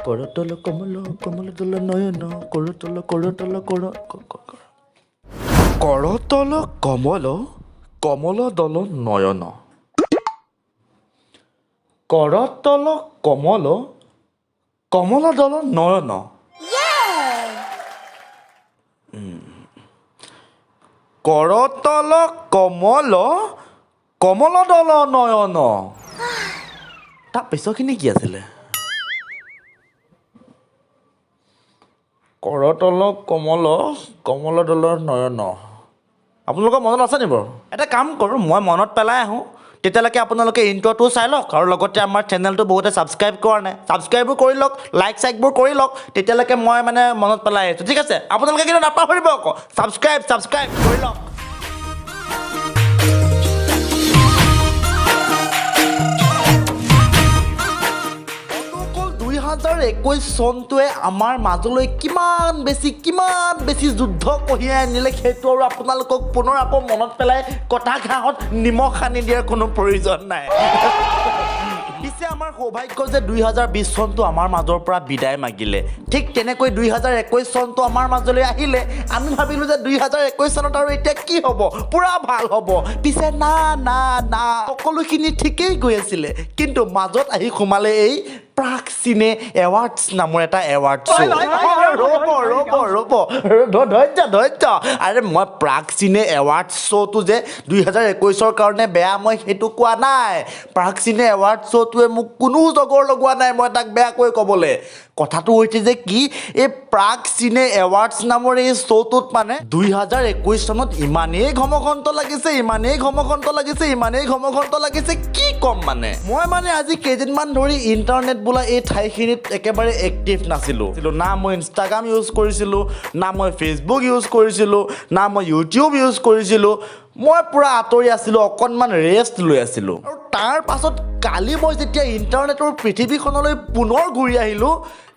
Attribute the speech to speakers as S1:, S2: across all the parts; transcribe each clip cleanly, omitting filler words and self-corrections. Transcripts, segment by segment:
S1: কৰতল কমল কমল দল নয়ন, কৰতল কৰতল কৰ কৰতল কমল কমল দল নয়ন, কৰতল কমল কমল দল নয়ন, কৰতল কমল কমল দল নয়ন। তাৰ পিছৰখিনি কি আছিলে? কৰতল কমল কমল দলৰ নয়ন। আপোনালোকৰ মনত আছে নি বাৰু? এটা কাম কৰোঁ, মই মনত পেলাই আহোঁ, তেতিয়ালৈকে আপোনালোকে ইণ্ট্ৰটো চাই লওক আৰু লগতে আমাৰ চেনেলটো বহুতে ছাবস্ক্ৰাইব কৰা নাই, ছাবস্ক্ৰাইবো কৰি লওক, লাইক চাইকবোৰ কৰি লওক। তেতিয়ালৈকে মই মানে মনত পেলাই আহিছোঁ, ঠিক আছে? আপোনালোকে কিন্তু নাপাহৰিব আকৌ, ছাবস্ক্ৰাইব ছাবস্ক্ৰাইব কৰি লওক। অনুকূল 2021 চনটোৱে আমাৰ মাজলৈ কিমান বেছি কিমান বেছি যুদ্ধ কঢ়িয়াই আনিলে, সেইটো আৰু আপোনালোকক পুনৰ আকৌ মনত পেলাই কটা ঘাঁহত নিমখ সানি দিয়াৰ কোনো প্ৰয়োজন নাই। পিছে আমাৰ সৌভাগ্য যে 2020 চনটো আমাৰ মাজৰ পৰা বিদায় মাগিলে। ঠিক তেনেকৈ 2021 চনটো আমাৰ মাজলৈ আহিলে। আমি ভাবিলোঁ যে 2021 চনত আৰু এতিয়া কি হ'ব, পূৰা ভাল হ'ব। পিছে না না না, সকলোখিনি ঠিকেই গৈ আছিলে, কিন্তু মাজত আহি সোমালে এই প্ৰাগ চিনে এৱাৰ্ডছ নামৰ এটা এৱাৰ্ড শ্ব'। ৰ'ব ৰ'ব ৰ'ব, ধৈৰ্য ধৈৰ্য। আৰে মই প্ৰাগ চিনে এৱাৰ্ড শ্ব'টো যে 2021ৰ কাৰণে বেয়া, মই সেইটো কোৱা নাই। প্ৰাগ চিনে এৱাৰ্ড শ্ব'টোৱে মোক কোনো জগৰ লগোৱা নাই মই তাক বেয়াকৈ ক'বলৈ। কথাটো হৈছে যে কি, এই প্ৰাগ চিনে এৱাৰ্ডছ নামৰ এই শ্ব'টোত মানে 2021 চনত ইমানেই ঘমঘন্ত লাগিছে, ইমানেই ঘমঘন্ত লাগিছে, ইমানেই ঘমঘন্ত লাগিছে, কি ক'ম মানে। মই মানে আজি কেইদিনমান ধৰি ইণ্টাৰনেট বোলা এই ঠাইখিনিত একেবাৰে এক্টিভ নাছিলোঁ। না মই ইনষ্টাগ্ৰাম ইউজ কৰিছিলোঁ, না মই ফেচবুক ইউজ কৰিছিলোঁ, না মই ইউটিউব ইউজ কৰিছিলোঁ। মই পূৰা আঁতৰি আছিলোঁ, অকণমান ৰেষ্ট লৈ আছিলোঁ। আৰু তাৰ পাছত কালি মই যেতিয়া ইণ্টাৰনেটৰ পৃথিৱীখনলৈ পুনৰ ঘূৰি আহিলোঁ,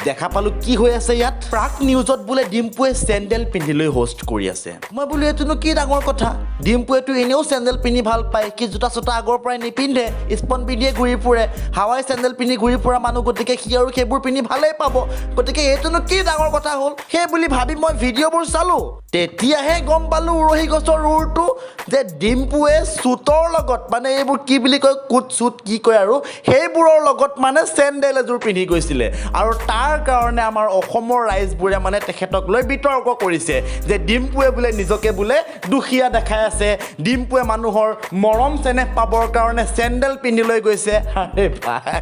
S1: দেখা পালোঁ কি হৈ আছে ইয়াত। প্ৰাগ নিউজত বোলে ডিম্পুৱে চেণ্ডেল পিন্ধি লৈ হোষ্ট কৰি আছে। মই বোলো এইটোনো কি ডাঙৰ কথা, ডিম্পুৱেতো এনেও চেণ্ডেল পিন্ধি ভাল পায়, সি জোতা চোতা আগৰ পৰাই নিপিন্ধে, স্পন পিন্ধিয়ে ঘূৰি ফুৰে, হাৱাই চেণ্ডেল পিন্ধি ঘূৰি ফুৰা মানুহ, গতিকে সি আৰু সেইবোৰ পিন্ধি ভালেই পাব, গতিকে এইটোনো কি ডাঙৰ কথা হ'ল সেই বুলি ভাবি মই ভিডিঅ'বোৰ চালোঁ। তেতিয়াহে গম পালোঁ উৰহি গছৰ উৰটো যে ডিম্পুৱে চুটৰ লগত, মানে এইবোৰ কি বুলি কয়, কোট চুট কি কয় আৰু সেইবোৰৰ লগত মানে চেণ্ডেল এযোৰ পিন্ধি গৈছিলে। আৰু তাৰ কাৰণে আমাৰ অসমৰ ৰাইজবোৰে মানে তেখেতক লৈ বিতৰ্ক কৰিছে যে ডিম্পুৱে বোলে নিজকে বোলে দুখীয়া দেখাই আছে, ডিম্পুৱে মানুহৰ মৰম চেনেহ পাবৰ কাৰণে চেণ্ডেল পিন্ধি লৈ গৈছে। আৰে ভাই,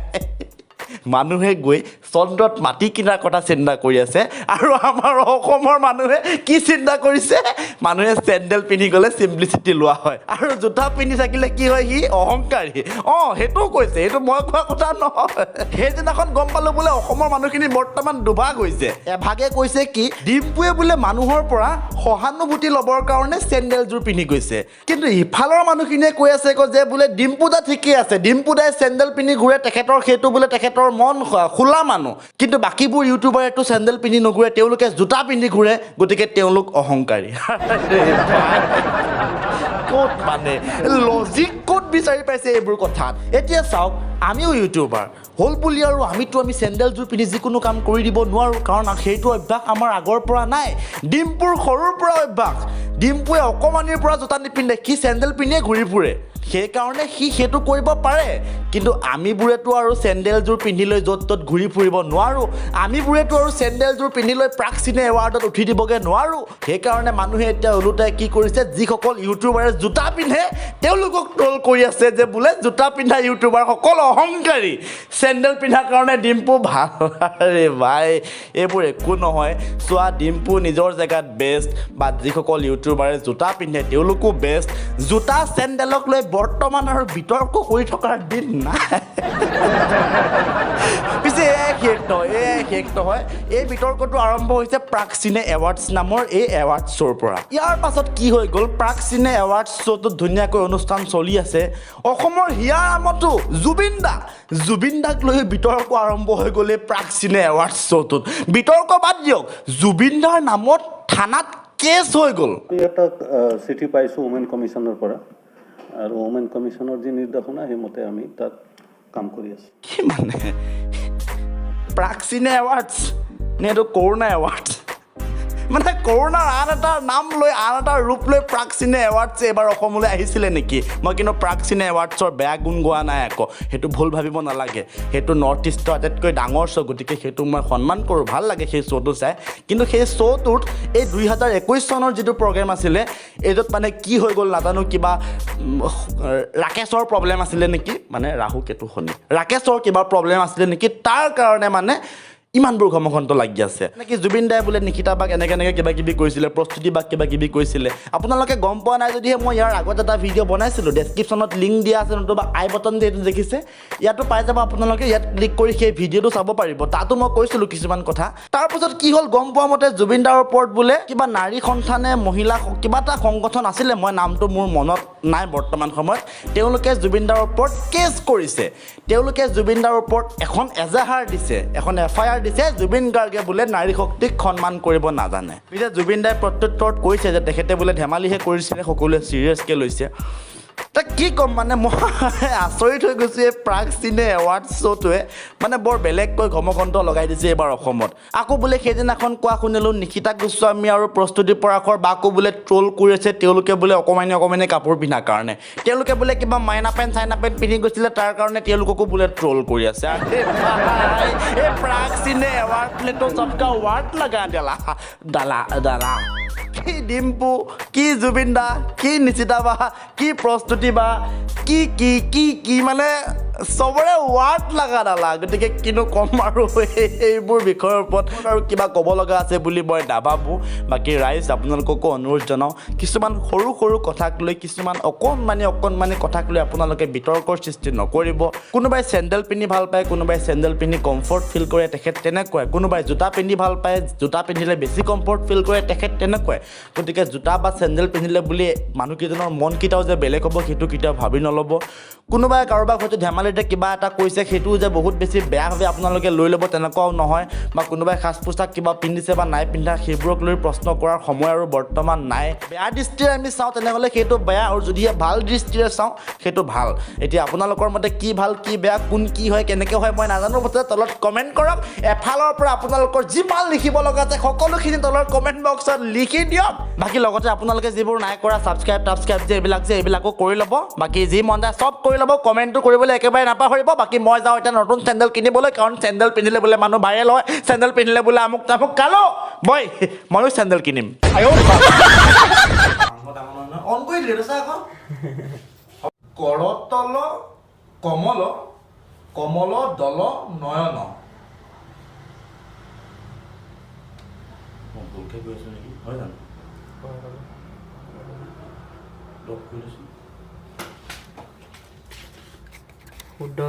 S1: মানুহে গৈ চন্দ্ৰত মাটি কিনাৰ কথা চিন্তা কৰি আছে আৰু আমাৰ অসমৰ মানুহে কি চিন্তা কৰিছে, মানুহে চেণ্ডেল পিন্ধি গ'লে চিম্প্লিচিটি লোৱা হয় আৰু জোতা পিন্ধি থাকিলে কি হয়, সি অহংকাৰী। অঁ, সেইটোও কৈছে, সেইটো মই কোৱা কথা নহয়। সেইদিনাখন গম পালোঁ বোলে অসমৰ মানুহখিনি বৰ্তমান দুভাগ হৈছে। এভাগে কৈছে কি ডিম্পুৱে বোলে মানুহৰ পৰা সহানুভূতি ল'বৰ কাৰণে চেণ্ডেলযোৰ পিন্ধি গৈছে, কিন্তু ইফালৰ মানুহখিনিয়ে কৈ আছে যে বোলে ডিম্পু দা ঠিকেই আছে, ডিম্পু দাই চেণ্ডেল পিন্ধি ঘূৰে, তেখেতৰ সেইটো বোলে তেখেতৰ মন খোলা মানুহ, কিন্তু বাকীবোৰ ইউটিউবাৰেতো চেণ্ডেল পিন্ধি নুঘূৰে, তেওঁলোকে জোতা পিন্ধি ঘূৰে, গতিকে তেওঁলোক অহংকাৰী। ক'ত মানে লজিক ক'ত বিচাৰি পাইছে এইবোৰ কথাত? এতিয়া চাওক, আমিও ইউটিউবাৰ হ'ল বুলি আৰু আমি চেণ্ডেলযোৰ পিন্ধি যিকোনো কাম কৰি দিব নোৱাৰোঁ, কাৰণ সেইটো অভ্যাস আমাৰ আগৰ পৰা নাই। ডিম্পুৰ সৰুৰ পৰা অভ্যাস, ডিম্পুৱে অকণমানিৰ পৰা জোতা নিপিন্ধে, সি চেণ্ডেল পিন্ধিয়ে ঘূৰি ফুৰে, সেইকাৰণে সি সেইটো কৰিব পাৰে। কিন্তু আমিবোৰেতো আৰু চেণ্ডেলযোৰ পিন্ধি লৈ য'ত ত'ত ঘূৰি ফুৰিব নোৱাৰোঁ, আমিবোৰেতো আৰু চেণ্ডেলযোৰ পিন্ধি লৈ প্ৰাগ চিনে এৱাৰ্ডত উঠি দিবগৈ নোৱাৰোঁ। সেইকাৰণে মানুহে এতিয়া ওলোটাই কি কৰিছে, যিসকল ইউটিউবাৰে জোতা পিন্ধে তেওঁলোকক ট্ৰল কৰি আছে যে বোলে জোতা পিন্ধা ইউটিউবাৰসকল অহংকাৰী, চেণ্ডেল পিন্ধাৰ কাৰণে ডিম্পু ভাল। আৰে ভাই, এইবোৰ একো নহয়। চোৱা, ডিম্পু নিজৰ জেগাত বেষ্ট, বা যিসকল ইউটিউবাৰে জোতা পিন্ধে তেওঁলোকো বেষ্ট। জোতা চেণ্ডেলক লৈ বৰ্তমান আৰু বিতৰ্ক কৰি থকাৰ দিন নাই। পিছে এয়াই শেষ নহয়, এয়াই শেষ নহয়। এই বিতৰ্কটো আৰম্ভ হৈছে প্ৰাগ চিনে এৱাৰ্ডছ নামৰ এই এৱাৰ্ড শ্ব'ৰ পৰা। ইয়াৰ পাছত কি হৈ গ'ল, প্ৰাগ চিনে এৱাৰ্ডছ শ্ব'টোত ধুনীয়াকৈ অনুষ্ঠান চলি আছে। অসমৰ হিয়াৰ আমঠু জুবিন দা, জুবিন দাক লৈ বিতৰ্ক আৰম্ভ হৈ গ'ল এই প্ৰাগ চিনে এৱাৰ্ডছ শ্ব'টোত। বিতৰ্ক বাদ দিয়ক, জুবিন দাৰ নামত থানাত কেছ হৈ গ'ল।
S2: আমি এটা চিঠি পাইছোঁ ওমেন কমিশ্যনৰ পৰা, আৰু ওমেন কমিশ্যনৰ যি নিৰ্দেশনা সেইমতে আমি তাত কাম কৰি আছোঁ।
S1: কি মানে প্ৰাগ চিনে এৱাৰ্ডছ নে এইটো কৰোণা এৱাৰ্ডছ? মানে কৰোণাৰ আন এটা নাম লৈ, আন এটা ৰূপ লৈ প্ৰাগ চিনে এৱাৰ্ডছ এইবাৰ অসমলৈ আহিছিলে নেকি? মই কিন্তু প্ৰাগ চিনে এৱাৰ্ডছৰ বেয়া গুণ গোৱা নাই আকৌ, সেইটো ভুল ভাবিব নালাগে। সেইটো নৰ্থ ইষ্টৰ আটাইতকৈ ডাঙৰ শ্ব', গতিকে সেইটো মই সন্মান কৰোঁ, ভাল লাগে সেই শ্ব'টো চাই। কিন্তু সেই শ্ব'টোত এই 2021 চনৰ যিটো প্ৰগ্ৰেম আছিলে, এইটোত মানে কি হৈ গ'ল নাজানো, কিবা ৰাকেশৰ প্ৰব্লেম আছিলে নেকি, মানে ৰাহু কেতু শনি, ৰাকেশৰ কিবা প্ৰব্লেম আছিলে নেকি, তাৰ কাৰণে মানে ইমানবোৰ ঘমঘণ্ট লাগি আছে নেকি। জুবিন দাই বোলে নিশিতা বাক এনেকৈ এনেকৈ কিবা কিবি কৈছিলে, প্ৰস্তুতি বাক কিবা কিবি কৈছিলে। আপোনালোকে গম পোৱা নাই যদিহে মই ইয়াৰ আগত এটা ভিডিঅ' বনাইছিলোঁ, ডেছক্ৰিপশ্যনত লিংক দিয়া আছে, নতুবা আই বটন যে এইটো দেখিছে, ইয়াতো পাই যাব আপোনালোকে। ইয়াত ক্লিক কৰি সেই ভিডিঅ'টো চাব পাৰিব। তাতো মই কৈছিলোঁ কিছুমান কথা। তাৰপাছত কি হ'ল, গম পোৱা মতে জুবিন দাৰ ওপৰত বোলে কিবা নাৰী সন্থা নে মহিলা কিবা এটা সংগঠন আছিলে, মই নামটো মোৰ মনত নাই বৰ্তমান সময়ত, তেওঁলোকে জুবিন দাৰ ওপৰত কেছ কৰিছে। তেওঁলোকে জুবিন দাৰ ওপৰত এখন এজাহাৰ দিছে, এখন এফআইআৰ দিছে, জুবিন গাৰ্গে বোলে নাৰী শক্তিক সন্মান কৰিব নাজানে। পিছে জুবিন দাই প্ৰত্যুত্তৰত কৈছে যে তেখেতে বোলে ধেমালিহে কৰিছিলে, সকলোৱে ছিৰিয়াছকৈ লৈছে। তাক কি ক'ম, মানে মই আচৰিত হৈ গৈছোঁ। এই প্ৰাগ চিনে এৱাৰ্ড শ্ব'টোৱে মানে বৰ বেলেগকৈ ঘমঘণ্ট লগাই দিছে এইবাৰ অসমত। আকৌ বোলে সেইদিনাখন কোৱা শুনিলোঁ, নিশিতা গোস্বামী আৰু প্ৰস্তুতি পৰাশৰ বাকো বোলে ট্ৰল কৰি আছে তেওঁলোকে বোলে অকণমানি অকণমানি কাপোৰ পিন্ধাৰ কাৰণে। তেওঁলোকে বোলে কিবা মাইনা পেণ্ট চাইনা পেণ্ট পিন্ধি গৈছিলে, তাৰ কাৰণে তেওঁলোককো বোলে ট্ৰল কৰি আছে। আৰে ভাই, এই প্ৰাগ চিনে এৱাৰ্ড ने तो सबका वाट लगा डाला डाला डाला। কি ডিম্পু, কি জুবিন দা, কি নিশিতা বা, কি প্ৰস্তুতি বা, কি কি কি কি, মানে চবৰে वाट लगा डाला। গতিকে কিনো ক'ম আৰু, এইবোৰ বিষয়ৰ ওপৰত আৰু কিবা ক'ব লগা আছে বুলি মই নাভাবোঁ। বাকী ৰাইজ, আপোনালোককো অনুৰোধ জনাওঁ, কিছুমান সৰু সৰু কথাক লৈ, কিছুমান অকণমানি অকণমানি কথাক লৈ আপোনালোকে বিতৰ্কৰ সৃষ্টি নকৰিব। কোনোবাই চেণ্ডেল পিন্ধি ভাল পায়, কোনোবাই চেণ্ডেল পিন্ধি কমফৰ্ট ফিল কৰে, তেখেত তেনেকুৱাই। কোনোবাই জোতা পিন্ধি ভাল পায়, জোতা পিন্ধিলে বেছি কমফৰ্ট ফিল কৰে, তেখেত তেনেকুৱাই। গতিকে জোতা বা চেণ্ডেল পিন্ধিলে বুলি মানুহকেইজনৰ মনকেইটাও যে বেলেগ হ'ব, সেইটো কেতিয়াও ভাবি নল'ব। কোনোবাই কাৰোবাক হয়তো ধেমালিতে কিবা এটা কৈছে, সেইটোও যে বহুত বেছি বেয়াভাৱে আপোনালোকে লৈ ল'ব, তেনেকুৱাও নহয়। বা কোনোবাই সাজ পোছাক কিবা পিন্ধিছে বা নাই পিন্ধা, সেইবোৰক লৈ প্ৰশ্ন কৰাৰ সময় আৰু বৰ্তমান নাই। বেয়া দৃষ্টিৰে আমি চাওঁ তেনেহ'লে সেইটো বেয়া, আৰু যদিহে ভাল দৃষ্টিৰে চাওঁ সেইটো ভাল। এতিয়া আপোনালোকৰ মতে কি ভাল, কি বেয়া, কোন কি হয়, কেনেকৈ হয়, মই নাজানো। মুঠতে তলত কমেণ্ট কৰক। এফালৰ পৰা আপোনালোকৰ যিমান লিখিব লগা আছে, সকলোখিনি তলৰ কমেণ্ট বক্সত লিখি দিয়ক। বাকী লগতে আপোনালোকে যিবোৰ নাই কৰা, ছাবস্ক্ৰাইব টাবস্ক্ৰাইব যে এইবিলাক যে, এইবিলাকো কৰি ল'ব। বাকী যি মন যায় চব কৰি ল'ব, কমেণ্টটো কৰিবলৈ একেবাৰে নাপাহৰিব। বাকী মই যাওঁ এতিয়া নতুন চেণ্ডেল কিনিবলৈ, কাৰণ চেণ্ডেল পিন্ধিলে বোলে মানুহ ভাইৰেল হয়, চেণ্ডেল পিন্ধিলে বোলে আমুক তামুক। কালো মই ময়ো চেণ্ডেল কিনিম। অন কৰি দিলে চা আকৌ। কৰতল কমল কমল দল নয়ন। মই ভুলকৈ কৈ আছোঁ নেকি? হয় জানো? লগ কৰি লৈছোঁ।
S3: শুদ্ধ।